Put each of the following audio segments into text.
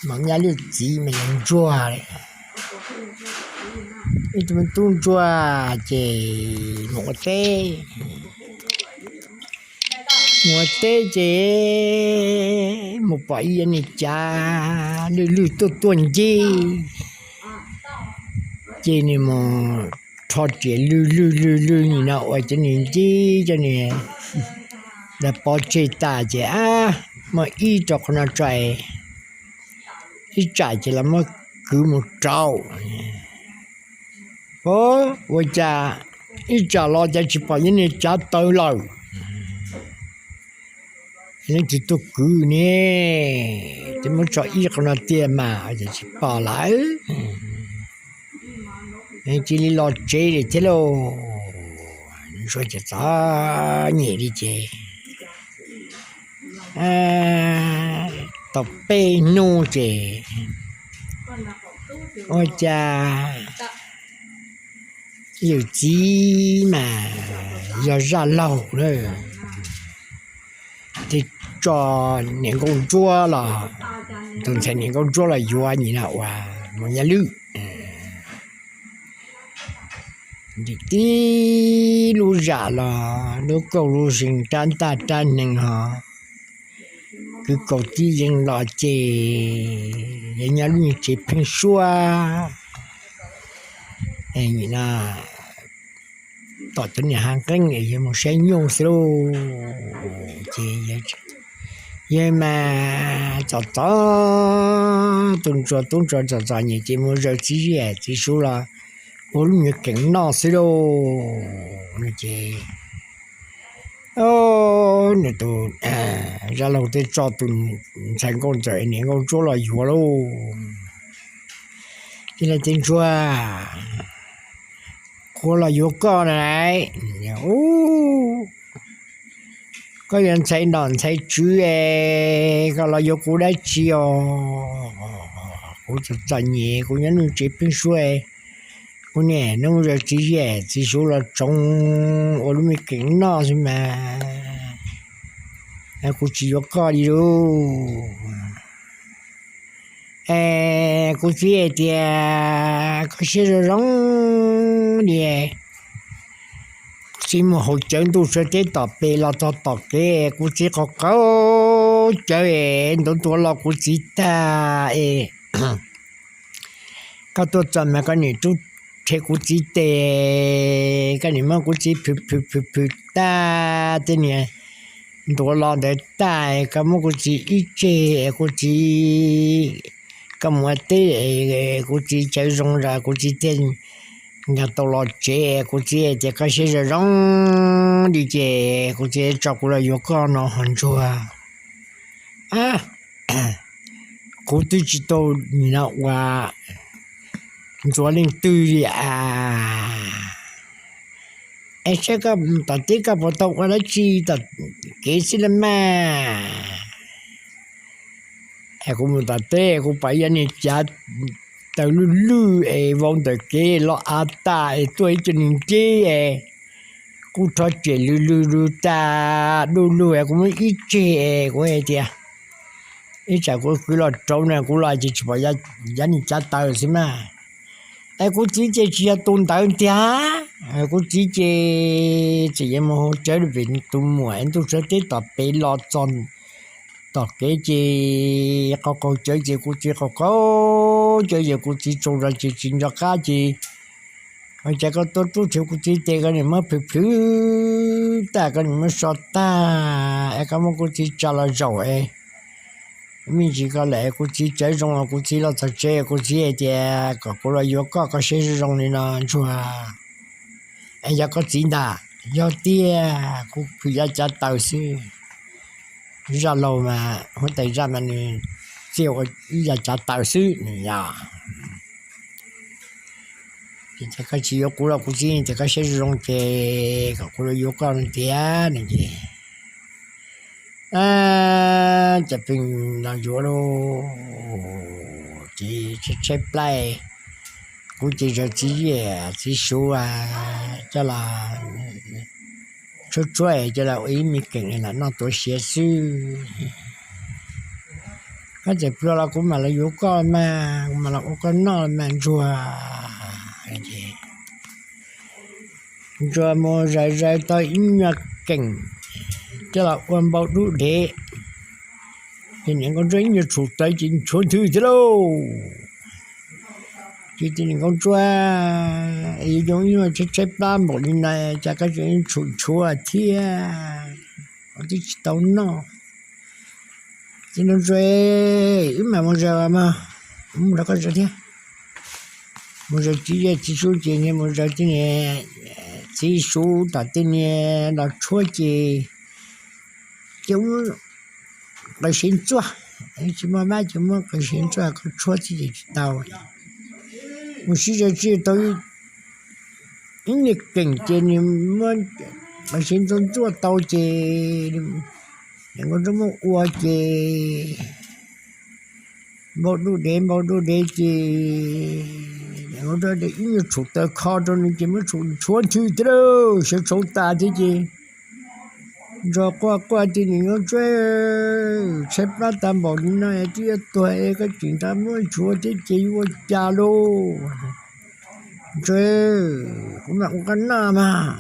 Maum Nyaj Lwj txiv mas yog Ntsuag, ib tug tub ntsuag ces mus ua teb, mus ua teb ces mus pom ib yam niag cav lwj lwj tuaj tuaj nceb, ces nws mus rho riam lwj lwj lwj lwj nim no ua cov niag nceb cov niag pov tseg tas ces, ab, muaj ib rau qhov no tso, ib tsam ces los muab kwv mus rau. Ua cas ib tsam los cas tsis pom ib niag cav taw lawm. Leej twg tuaj kwv ne? Ces muab tso ib qho no tiag mas ces tsis pom lawm. Cia li los tsev li thiab lauj. Ntsuag ces txom nyem li ces tau peb hnub ces ua cas yawm txiv mas yog zaj laug na, thiaj tso niam nkauj ntsuab los, tus ntxhais niam nkauj ntsuab los yuav nim no uas Maum Nyaj Lwj. Tib lub zam los lub kauj lub zeeg rab ntaj rab hneev ho kwv kaus tib yeev los ces yawg nyob lub me tsev pheeb suab, tom cov niag hav nqeeb es yawg mus saib nyuj xwb lauj. Ces yawg mas txom txom, tus ntsuag tub ntsuag txom txom nyem ces mus zaws txiv zib txiv sub los ua lub nyuag keem noj xwb lauj. No ces nws tus zaj laug thiaj tso tus ntxhais nkauj ntxawm niam nkauj ntsuab los yuav lauj. Ces tias, Ntsuag, kuv los yuav koj na. Koj yog ntxhais nom ntxhais tswv es koj los yuav kuv dab tsi os? Kuv txom txom nyem, kuv nyob lub tsev pheeb suab, kuv niam hnub zaws txiv zib txiv sub los tsoov ua lub me keem noj xwb mas, kuv tsis yuav koj li lauj. Es kuv txiv hais tias koj siab zoo zoo li, kuv txiv mus haus cawv ntuj suav teb tom pem los txog tom kev, kuv txiv qaug qaug cawv es ntuav ntuav los kuv txiv tag es koj tuaj txog mas koj niam rub rhe kuv txiv tes, koj niam muab kuv txiv phwm phwm phwm phwm tag, tej niag ntuav los ntawd tag, koj muab kuv txiv ib tseg, kuv txiv, koj mus ua teb, kuv txiv cawv zoo los kuv txiv thiaj nkag tau los tsev. Kuv txiv tias koj siab zoo zoo li ces kuv txiv tso kuv los yuav koj no ho Ntsuag. Kuv twb tsis tau nim no ua ntxuav leej twg li a. Es saib koj tom teb koj puas tau ua dab tsi tom kev xwb los mas. Es kuv mus tom teb kuv pom ib yam niag cav taw lwj lwj es vau ntawm kev los av tas es tuaj ib co niag nceb es kuj rho riam lwj lwj lwj tas du lug es kuv muab ib tseg es kuv hais tias ib tsam kuv kwv los rauv na kuv los ces tsis pom yam niag cav taw xwb mas. Es kuv txiv ces tsis yog tus ntawd tiag. Kuv txiv ces txawm yuav mus haus cawv pem tus muam ntuj suav teb tom pem los txog tom kev ces qaug qaug cawv ces kuv txiv qaug qaug cawv ces kuv txiv tsaug zog ces tsis nco qab ces ua cas koj tuaj rub rhe kuv txiv tes koj niam muab plhws plhws tag koj niam muab so tag es koj muab kuv txiv tsa los zaum es me ntsis koj lawm kuv txiv cawv zoo los kuv txiv los txog tsev kuv txiv hais tias kom kuv los yuav koj koj siab zoo zoo li no Ntsuag. Es yog koj txiv ntag? Yog tiag, kuv kwv yam cav taw xwb. Zaj laug mas huab tais zaj mas nws txia ua ib yam cav taw xwb nws yog. Ces koj tsis yuav kuv los kuv txiv tias koj siab zoo zoo ces kom kuv los yuav koj no tiag no ces cas pheej los yuav lauj. Ces tshaib tshaib plab, kuv ces zaws txiv zib txiv sub coj los tshuab tshuab coj los ua ib me keem los noj tuav siav xwb. Koj txawm plua los kuv mam los yuav koj mas, kuv mam los ua koj noj mas Ntsuag. Ntsuag mus zais zais tau ib nyuag keem coj los ua npau dub dev, ces niam Nkauj Ntsuab ib nyuag tshum tawv ces nchuav nthwv thiab lauj. Ces tias, Niam Nkauj Ntsuab, yuav zoo ib nyuag tshaib tshaib plab npaum li no cas koj tseem tshum nchuav thiab, twb tsis tau noj. Ces Nkauj Ntsuab, wb mam mus zaws mas, mus rau koj zaws thiab. Mus zaws txiv zej txiv sub ces mus zaws tej niag txiv sub tom tej niag los tshuab ces, ces ua qws sev ntxuaj, tsis muaj mab ces muab qws sev ntxuaj koj tshuab txij ces tsis tau. Mus sib zaws txij tau ib niag keem ces nws muab qws sev ntxuaj ntxuaj tau ces niam Nkauj Ntsuab muab ua ces npau dub dev npau dub dev ces niam Nkauj Ntsuab ib nyuag tshum tawv kho rau nws ces muab tshum nchuav nthwv thiab lauj, sawv tshauv tas thiab ces Ntsuag quaj quaj tias, Niam Nkauj Ntsuab, tshaib plab tag npaum li no twb yuav tuag es koj tseem nrog muab nchuav thiab ces yuav ua cas lauj? Ntsuag, kuv mam ua koj noj mas.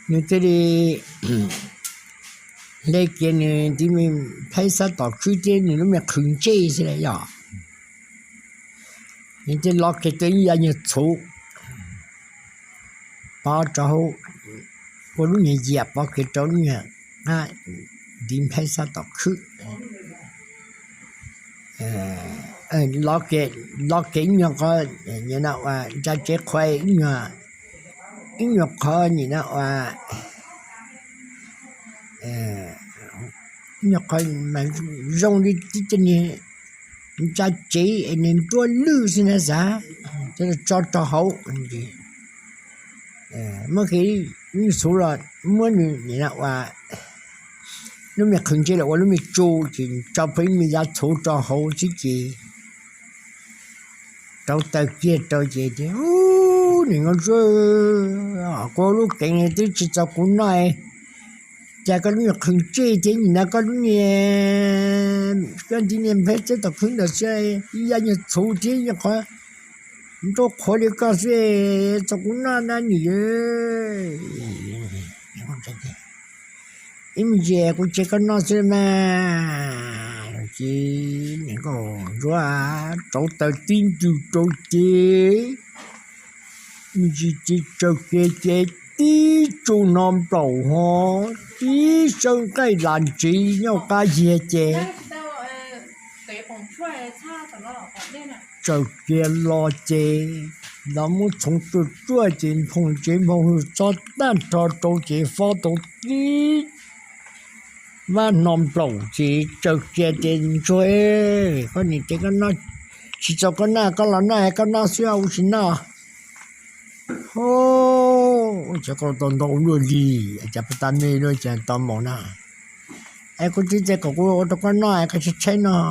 Nws thiaj li hle kiag nws tiv me phaib xab tom khwb thiab nws lub me qhwv ntsej xwb yom. Nws thiaj lo kiag tau ib yav nyuag txhuv pov rau hauv, ua lub nyuag yias pov kiag rau lub nyuag qab ntiv phaib xab tom khwb. Lo kiag ib nyuag qhov, nim no ua ntsa tsev qhuav ib nyuag, ib nyuag qhov nim no ua, ib nyuag qhov mas zoo li tib co niag ntsa tsev es nws nruab lwj xwb na xav, tso rau hauv. Muab kiag ib txhuv los muab nws nim no ua lub me qhwv ntsej los ua lub me tsu ces tso pheej ib me yav txhuv rau hauv xwb ces rauv taws kiag rau ces tias, Niam Nkauj Ntsuab, koj lub keem twb tsis txaus kuv noj, cas koj lub me qhwv ntsej thiab nim no koj lub niag koj ntiv niag phaib xab tom khwb ntawd xwb, ib yav nyuag txhuv thiab nyuag qhov nruab qhuav li koj xwb, txaus kuv noj na niam. Ib me ntsis kuv tseg koj noj xwb mas. Ces niam Nkauj Ntsuab rauv taws tib nrws rau ces me ntsis ces tsaws kiag ces tib tsu no nplaum ho, tib xyab nqaij las ntsev nyob qab yiag ces tsaws kiag los ces los muab txhoov tsuaj tsuaj ces nphoo ntsev nphoo hwj txob tag nrho rau ces fob tau tib vab no nplaum ces tsaws kiag ces Ntsuag, koj niam ces koj noj tsis txaus koj noj koj los noj koj noj xwb ua tsis noj. Ua cas koj tau ntau luaj li, cas puas tau me luaj cas tau mus na. Es kuv txiv txiv kom kuv ua rau koj noj es koj tshaib tshaib noj.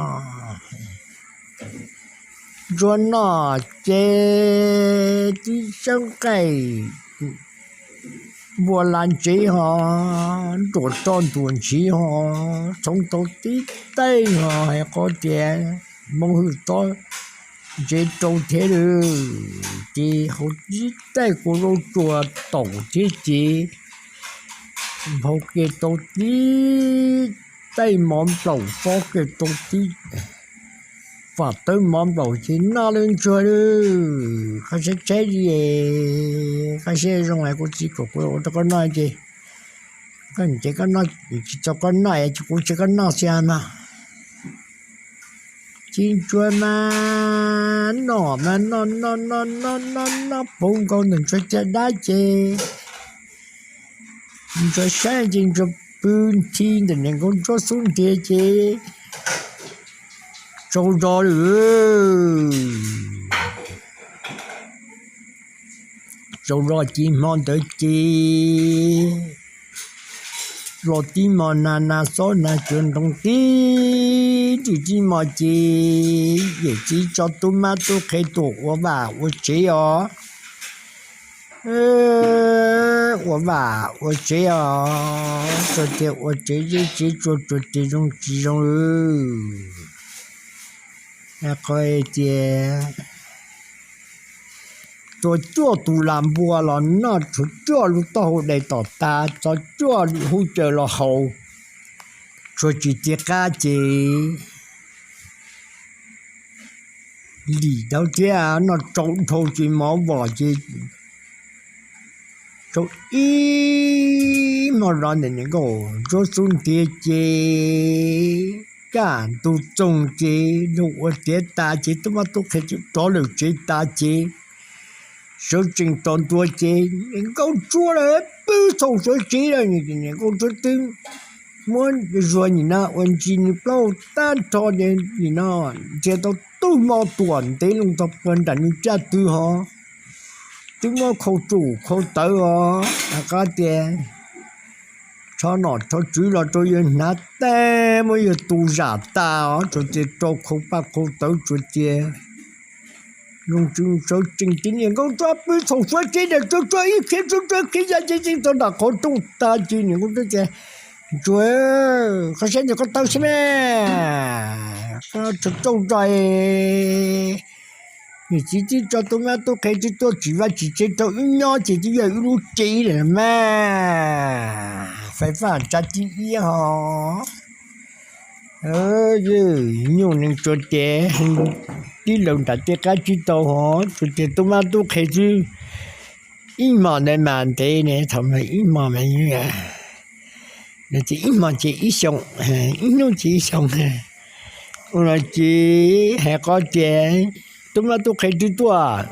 Ntsuag noj ces tib xyab nqaij npua las ntsev ho, nruas roj nruas ntshiv ho, txhoov tau tib taig ho, hais qhov tias hmoov hwj tob ntsev rau thiab lawm. Ces hauv tib taig kuv zaub tsuag taum thiab ces nphau kiag tau tib taig mov nplaum, fob kiag tau tib vam tawb mov nplaum ces noj lawm Ntsuag lawm. Koj saib tshaib li, koj saib zoo es kuv txiv kom kuv ua rau koj noj ces koj niam ces koj noj tsis txaus koj noj es kuv tseg koj noj xwb mas. Ces Ntsuag mas noj mas noj noj noj noj noj noj puv nkaus ntawm Ntsuag caj dab ces Ntsuag saib ces Ntsuag pw nthi ntawm niam Nkauj Ntsuab xub ntiag ces tsaug zog lawm. Tsaug zog ces hmo ntawd ces los tib hmos nag nag xob nag cuav ntoo tib ris tib hmos ces yawm txiv tso tub mab tub qhe tuaj ua vaj ua tsev os. Ua vaj ua tsev os, tsuas tias ua tsev zeb tsev tsua tsuas tias zoo tsis zoo. Qhov tias tua cuaj tus lam npua los noj, tshuav cuaj lub taub hau dai tom tav, txo cuaj lub hub caws los haus, tsuas tsis tiv qab ces lim dhau thiab, noj tsau dhau ces mov vom ces tsau ib hmo los ntawm niam nkauj ntsuab xub ntiag ces kaj ntug txoog ces luag ua tiav tas ces tub mab tub qhe rov lawm tsev tas ces sawv tsees tos ntua ces niam nkauj ntsuab lawm pw txhaum suav tsev lawm, niam nkauj ntsuab twb muab zuag nim no ua ntsis nws plaub hau tag nrho nim no ntsia tau tub mo tuam ntev loo tau puag nram nws caj tw hov, twb muab khau tsum khau tawv os, qab tias rho nom rho tswv los rau yawg hnav tag muab yawg tu zam tas os, tsuas tias rau khau paj khau tawv tsuas tias zoo tsees sawv tsees ces niam nkauj ntsuab pw txhaum suav tsev ntawm tsuag tsuag ib khiav tsuag tsuag khiav ya ceev ceev tau nram qhov rooj tas ces niam nkauj ntsuab tias, Ntsuag, koj saib ntawm koj taw saib mas, koj tsaug zog, niam txiv twb tso tub mab tub qhe twb tuaj tsim vaj tsim tsev rau wb nyob ces twb yog wb lub tsev lawm mas, fais faj tsa tib iab hos. Nyuj nees tsuas tias tib laug nram tej qab tsib tau hos, tsuas tias tub mab tub qhe xwb. Ib hmos ntawd mas ntev ne, thaum ib hmos mas ib hmos ces ib xyoo, ib hnub ces ib xyoo. Ua no ces hais qhov tias tub mab tub qhe twb tuaj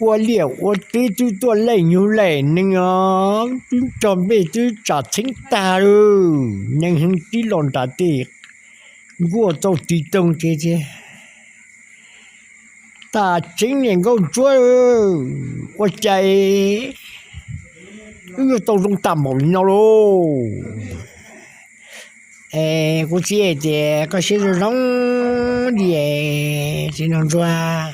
ua liaj ua teb, twb tuaj laij nyug laij nees os, twb nrog npej twb tsam txheeb tag lawm, nees heev tib los nram tej nkuaj txauj tis toog ces tias, Tam tseeb niam nkauj ntsuab, ua cas wb yuav tau zoo tag npaum li no lauj? Es kuv txiv tias koj siab zoo zoo li txiv nraug ntsuag,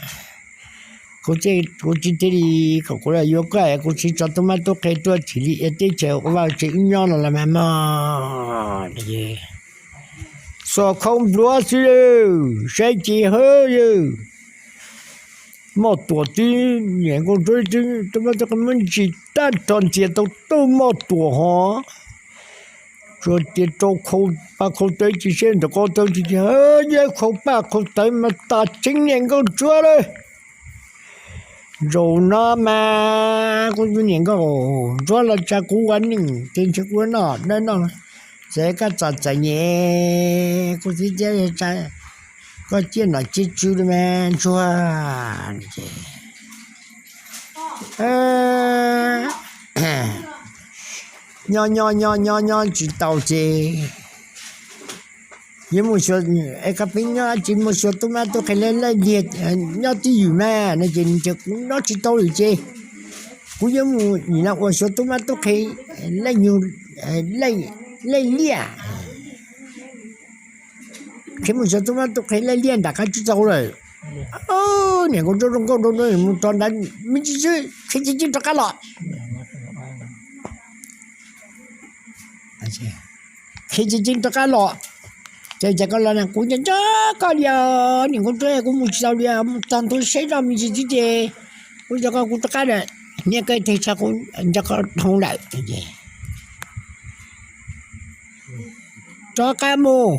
kuv txiv thiaj li kom kuv los yuav koj, kuv txiv tso tub mab tub qhe tuaj txhim li ia teb chaws ua vaj tsev wb nyob no los mas mog. Xuas khau npluav xwb, saib ces hawb, moj tuam twb niam nkauj ntsuab twb tub mab tub qhe muab ntsis tag nrho ntxias tau tub moj tuam hos, tsuas tias rau khau paj khau tawv ces saib ntawm ko tau ces tias, Yog khau paj khau tawv mas tas tseeb niam nkauj ntsuab lawm. Zaum no mas kuv tus niam nkauj ntsuab los tsa kuv ua neej ces ntshe kuv noj dawb noj, txawm koj txom txom nyem kuv txiv thiab, koj ciaj nom ciaj tswv li mas ntsuag. Nyob nyob nyob nyob nyob tsis tau ces yuav mus xyuas, es koj pheej nyob tsis mus xyuas tub mab tub qhe laij liaj nyob twj ywm mas no ces nws tias kuv nyob tsis tau lawm ces kuv yuav mus nim no ua xyuas tub mab tub qhe laij nyug laij liaj, qhia mus xyuas tub mab tub qhe laij liaj nram qab tsib taug lawm. Niam nkauj ntsuab zoo nkauj rau mus rau nrad me ntsis xwb qhia tsis tseeb rov qab los. Qhia tsis tseeb rov qab los. Ces cas koj los na, kuv nco nco koj li os niam nkauj ntsuab, kuv mus tsis tau li, mus txog ntua saib zoj me ntsis xwb ces kuv nco koj, kuv rov qab lawm, hnia koj teg tso kuv nco koj dhau lawm. Rov qab mus,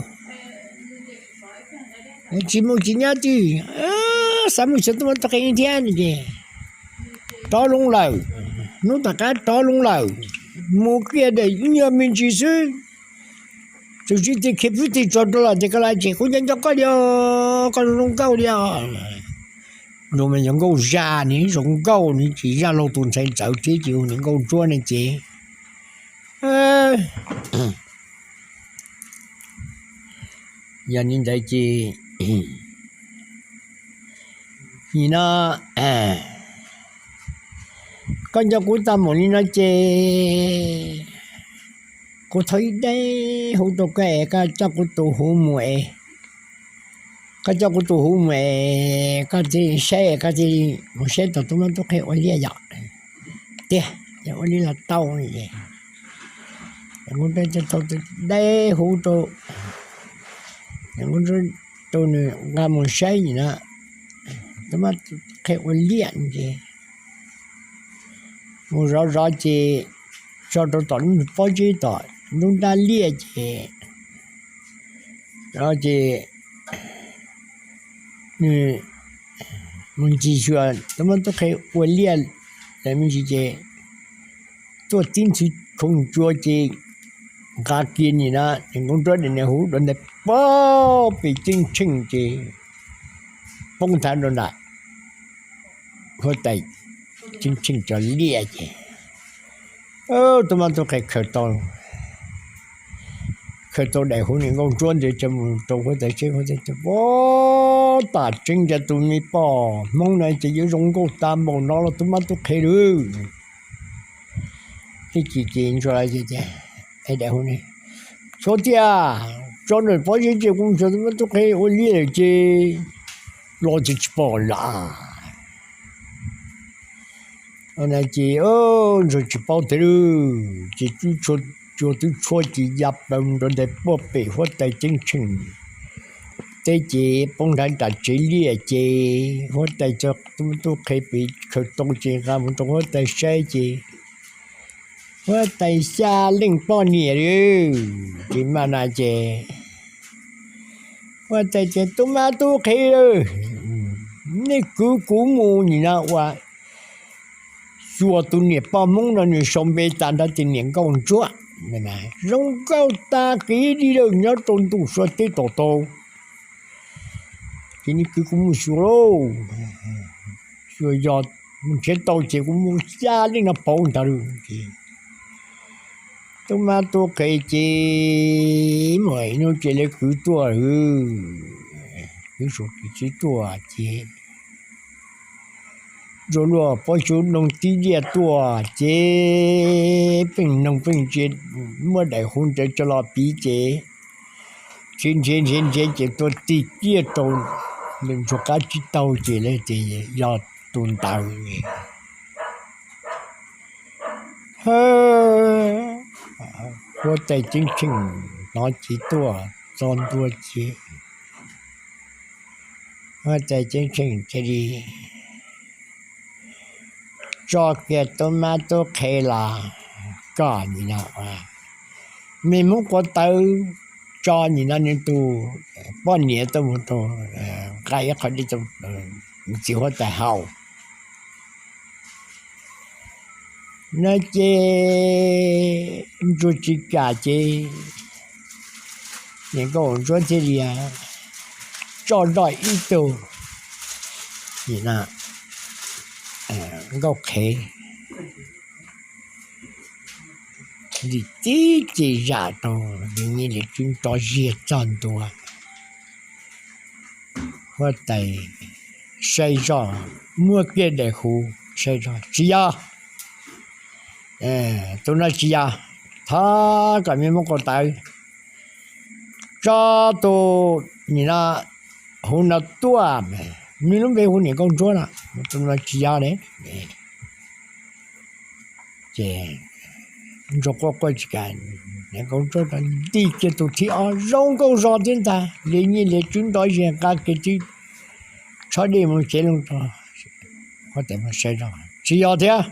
tsis mus tsis nyob twg, xav mus xyuas tub mab tub qhe thiab no ces rov loo lawm. Hnub tom qab rov loo lawm, mus kiag daim ib nyuag me ntsis xwb, txawm tsis tias khiav pwb tig tso rau los tias koj los ces kuv nco nco koj li os, koj zoo nkauj li os. Zoo mas yog nkauj zaj ne, zoo nkauj ne, tsis zaj laug tus ntxhais ntxawm thiab ces hu niam nkauj ntsuab ne ces yog li ntawd ces nim no koj nco kuv tag npaum li no ces kuv thov ib daim huv rau koj es koj coj kuv tus huv mus es Koj coj kuv tus huv mus, koj thiaj saib, koj thiaj mus saib tau tub mab tub qhe ua liaj yom. Tiag, ua liaj los tau. Nkauj Ntsuab tau dai huv rau, Nkauj Ntsuab rau nws nqa mus saib nim no tub mab tub qhe ua liaj ces mus zov zov ces tso rau tom lub pob zeb tom ntug nrab liaj ces, ces nws mus ncig xyuas tub mab tub qhe ua liaj lawm me ntsis ces tuaj tib ntxhw khoov ncua ces nqa kiag nim no Nkauj Ntsuab daim niag huv dua ntais puag pem ceeb tsheej ces poob nthav rau ntawm huab tais ceeb tsheej cov liaj ces tub mab tub qhe khaws tau, khaws tau daim huv nim Nkauj Ntsuab ntawd coj mus rau huab tais saib, huab tais tias, Ov, tam tseeb cas tus me poj Hmoob no ces yuav zoo nkauj tag npaum no los tub mab tub qhe lawm. Tib chim ces ntsuag tias, Daim huv ne, xyov tiag, tso ntawm pob zeb ces kuv mus xyuas tub mab tub qhe ua liaj lawm ces los ces tsis pom lawm. Ces ntsuag tsis paub tiag lawm ces tsuag tsuag twb tshuab ces ya plaws rau ntais puag pem huab tais ceeb tsheej teb ces poob nthav nram tsev liaj ces huab tais tub mab tub qhe pem khaws tau ces nqa mus rau huab tais saib ces huab tais xya leej poj niam li. Ces maj na ces huab tais tias, Tub mab tub qhe, nej kwv kuv mus nim no ua xyuas tus niam poj Hmoob no nws sau npe tas nrog tias niam Nkauj Ntsuab, zoo nkauj tag kev li lawm nyob rau ntuj suav teb tom tau. Ces nej kwv kuv mus xyuas lauj, xyuas yog mus nrhiav tau ces kuv mus xya leej no pauv ntag lauj. Tub mab tub qhe ces muaj ib hnub ces lawv kwv tuaj, kwv suav kwv tswv tuaj ces ntsuag luaj pob xyoob doog tib liaj tuaj ces pheej noog pheej ntsia, muab daim huv ntawd coj los piv ces nrhiav nrhiav nrhiav nrhiav ces tuaj tig kiag rau ntsuag qab tsib taug ces lawv tias yog tus ntawd. Huab tais ceeb tsheej hnov ces tuaj txog ntua ces huab tais ceeb tsheej cia li tso kiag tub mab tub qhe los kom nim no me Hmoob Quav Tawv tso nim no nws tus poj niam tuaj mus rau, nqa ib qho dej rau txiv huab tais haus no ces ntsuag tsis kam ces niam Nkauj Ntsuab thiaj li tso zoj ib tug nim no nkauj qhev li tib ce zam rau li nyiaj li tswb nrov ziag txog ntua. Huab tais saib zoj, muab kiag daim huv saib zoj, tsis yog, tus no tsis yog, thov kom me Hmoob Quav Tawv tso tus nim no huv no tuaj, nws lub npe hu niam Nkauj Ntsuab no, tus no tsis yog ne. Ces ntsuag quaj quaj tsis kam, niam Nkauj Ntsuab nti kiag tus thib ob zoo nkauj zog thiab ntag, li nyiaj li tswb nrov ziag nqa kiag tib tshob dej mus cev loo rau huab tais saib zoj, tsis yog thiab.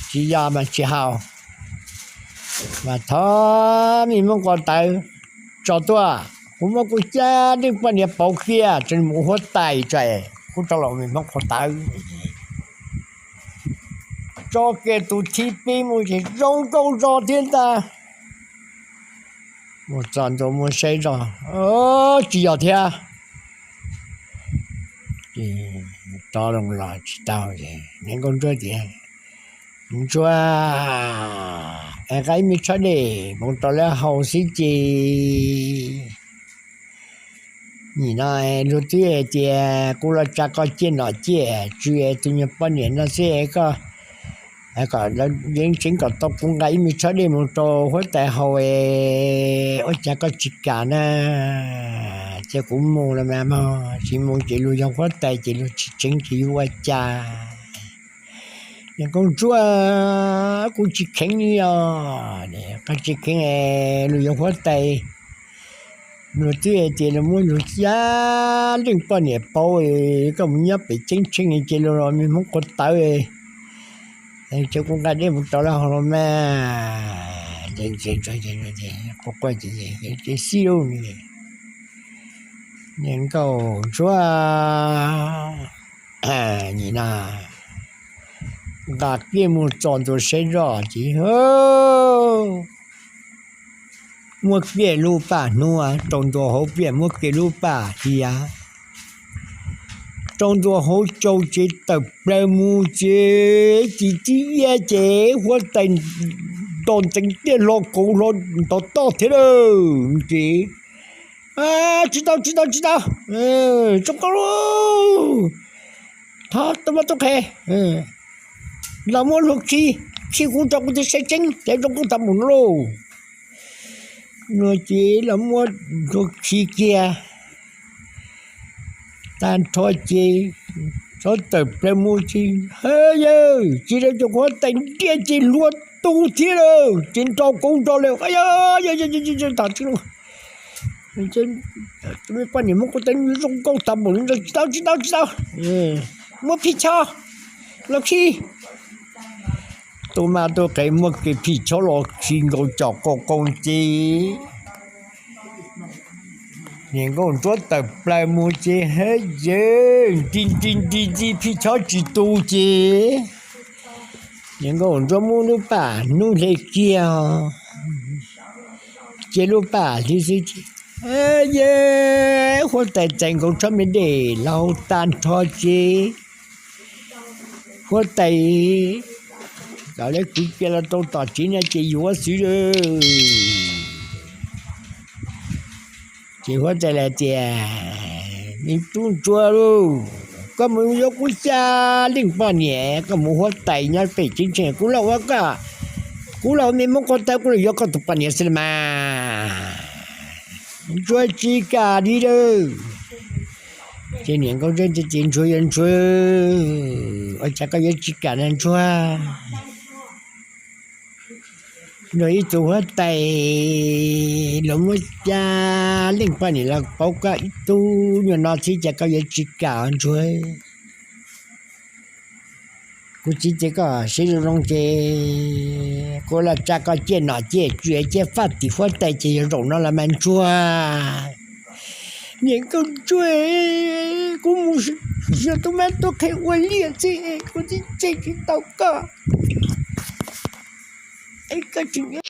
Tsis yog mas tsis haus, mas thov me Hmoob Quav Tawv tso tuaj, kuv muab kuv xya leej poj niam pauv kiag tso mus ua huab tais tso, kuv rov los ua me Hmoob Quav Tawv. Tso kiag tus thib peb mus ces zoo nkauj zog thiab ntag. Mus txog ntua muab saib zoj, tsis yog thiab. Rov los tsis tau, niam Nkauj Ntsuab tias, Ntsuag, es nqa ib me tshob dej mus rau lawv haus xwb ces nim no luag twb hais tias kuv los tsa koj ciaj nom ciaj tswv es tus nyuag poj niam no xwb es koj kom yeeb tseeb kom tau kuv nqa ib me tshob dej mus rau huab tais haus es ua cas koj tsis kam na? Ces kuv mus los mas mog, tsis mus ces luag yog huab tais ces luag tsis tseeb ces yuav ua cas? Niam Nkauj Ntsuab, kuv tsis kheev li os, koj tsis kheev es luag yog huab tais, luag twb hais tias luag muab luag cab leej poj niam pauv, koj mus nyob pem ceeb tsheej ces luag los me Hmoob ko taw, ces kuv nqa dej mus rau lawv haus los mas. Ces xib lub, Niam Nkauj Ntsuab, nqa kiag mus txog ntua saib zoj ces muab kiag lub paj hnub rau ntua hauv pliaj, muab kiag lub paj hliav rau ntua hauv cau ces tawm plaws mus ces tib tib iab ces huab tais nto ntxeev tiaj hlo kauv hlo nrov toj thiab lawm ces, tsis tau, tsis tau, tsis tau, zoo nkauj lauj, thov tau mab tub qhe los muab luag khi, khi kuv tso kuv thiaj saib tseeb ces zoo nkauj tag mus no lauj. No ces los muab luag khi kiag tag nrho ces txhob tawm plaws mus ces, ha yawg, tsis tau ces huab tais ntiaj ces hlua tu thiab lawm ces nrov kauv nrov lawm, ha yawg, tom tsis lawm, poj niam Hmoob ko taw zoo nkauj tag mus no, tsis tau, tsis tau, tsis tau, muab phij chob los khi. Tub mab tub qhe muab kiag phij chob los khi nkaus cov qau qau ces Niam Nkauj Ntsuab tawm plaws mus ces, ha yawg, nti nti nti nti phij chob tsis tu ces Niam Nkauj Ntsuab muab lub paj hnub hle kiag ces lub paj hliav xwb ces, ha yawg, huab tais txais nkaus tshob me dej los haus tag nrho ces huab tais kom lawv kwv kiag los rau tom tsev no ces yuav xwb. Ces huab tais lawv tias, me tub Ntsuab lauj, koj mus yuav kuv xya leej poj niam, koj mus huab tais nyob pem ceeb tsheej, kuv los ua koj, kuv los ua me Hmoob ko taw, kuv los yuav koj tus poj niam xwb los mas, Ntsuab tsis kam li lawm. Ces Niam Nkauj Ntsuab tias, Ntsuab, yog Ntsuab, ua cas koj yuav tsis kam na Ntsuab? Luag ib tug huab tais los muab xya leej poj niam los pauv koj ib tug nyuag no xwb cas koj yuav tsis kam Ntsuab? Kuv txiv tias koj siv zoo zoo ces kuv los tsa koj ciaj nom ciaj tswv ciaj faj tim huab tais ces yog zaum no los mas Ntsuab. Niam Nkauj Ntsuab, kuv mus yog tub mab tub qhe ua liaj xwb, kuv txiv tseg tsis tau koj, es koj tsis nyob